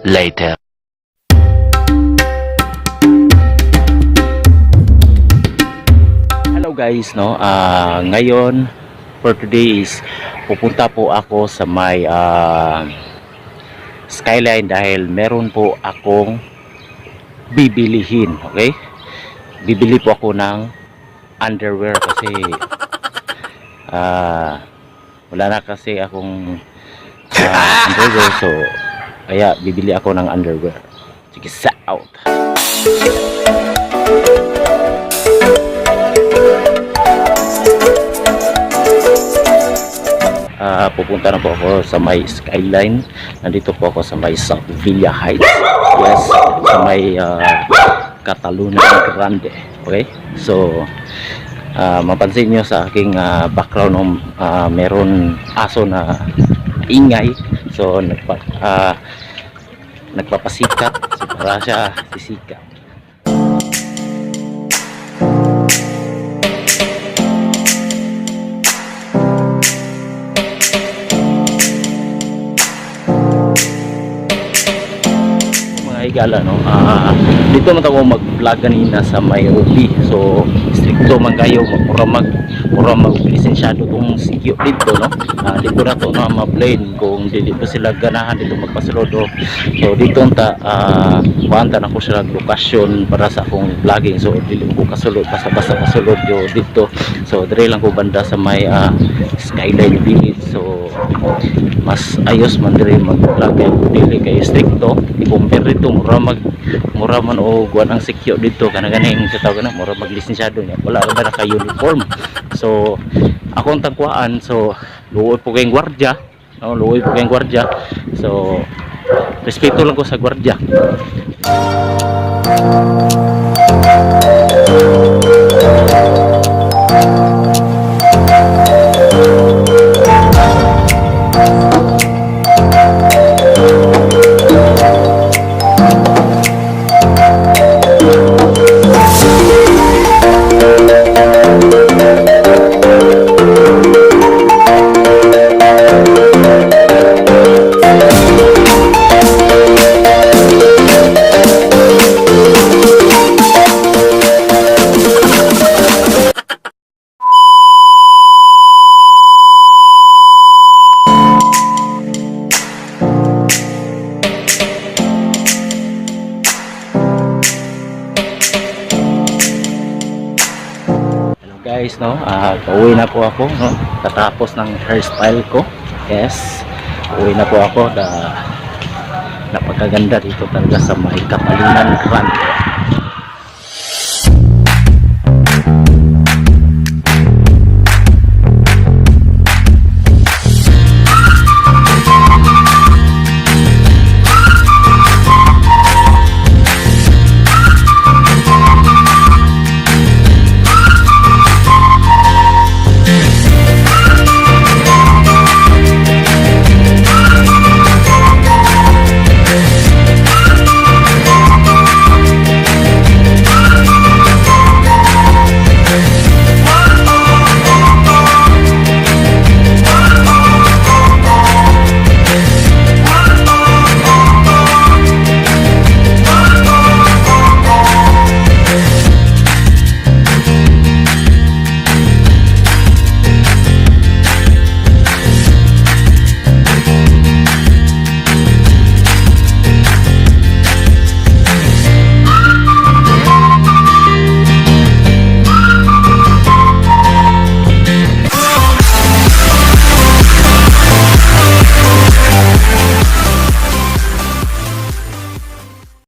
Later. Hello guys, no. Ngayon for today is pupunta po ako sa may Skyline dahil meron po akong bibilihin, okay? Bibili po ako ng underwear kasi wala na kasi akong underwear, so kaya bibili ako ng underwear. Sige, sa out. Pupunta na po ako sa may Skyline. Nandito po ako sa may South Villa Heights. Yes, sa may Catalunan Grande. Okay? So, mapansin nyo sa aking background, no, meron aso na ingay. So, nagpapasikat. So, para siya sisikat. Mga higala, no, dito man ako mag-vlog kanina sa may OB. So stricto man kayo, mura mag lisensyado tong sikyo dito, no. Dito na to na ma-blame kung dili pa sila ganahan dito magpasulod, oh. So dito ta kuan ta na ko sila lokasyon para sa akong vlogging, so dili ko kasulod basta-basta kasulod yo dito. So dire lang ko banda sa may Skyline Village, so mas ayos man diri mag-vlog kay dili kay stricto i-compare dito, mura man o kuan ang sikyo dito kana ganing sa tawag na mura mag lisensyado niya, wala ra ba naka uniform. So ako ang tagkuan, so luoy po kayong gwardiya, no, luoy po kayong gwardiya, so respeto lang ko sa gwardiya. Hello guys, no? Pauwi na po ako, no? Tatapos ng hairstyle ko. Yes. Pauwi na po ako. Napakaganda dito talaga sa may Catalunan Grande.